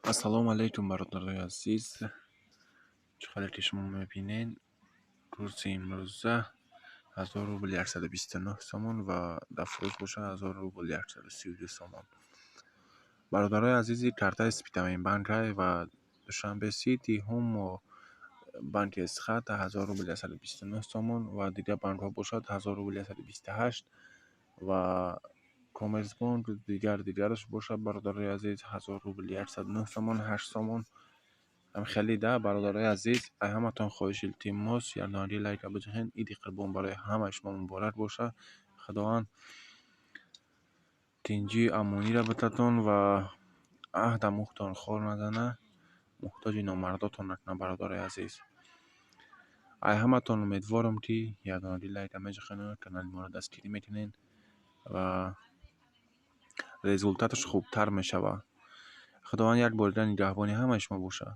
Ассалому алайкум, бародарои азиз. Чӣ қадр ки шумо мебинед, курси имрӯза 1000 рубл 129 сомон ва дар фурӯш бошад 1000 рубл 132 сомон. Бародарои азизи, картаи Спитамен банкай ва Душанбе Сити, Ҳумо, банки Эсхат 1000 рубл 129 сомон ва дигар банкҳо бошад 1000 рубл 128 ва Коммерсбонк, дигар дигараш бошад, бародарои азиз, 1000 рубл 109 сомон 8 сомон. Хеле да, бародарои азиз, ай ҳаматон хоҳиш, илтимос, якдонаги лайка биҷиҳед. Иди Қурбон барои ҳамаи шумо муборак бошад. Худованд тинҷию амониро бидиҳадтон ва аҳда муҳтон хор назана, муҳтоҷи номардотон накунад. Бародарои азиз, ай ҳаматон умедворам, ки якдонаги лайка меҷиҳену канали моро дастгирӣ мекунед ва результаташ хубтар мешавад. Худованд як бор дигар нигаҳбони ҳамаи шумо бошад.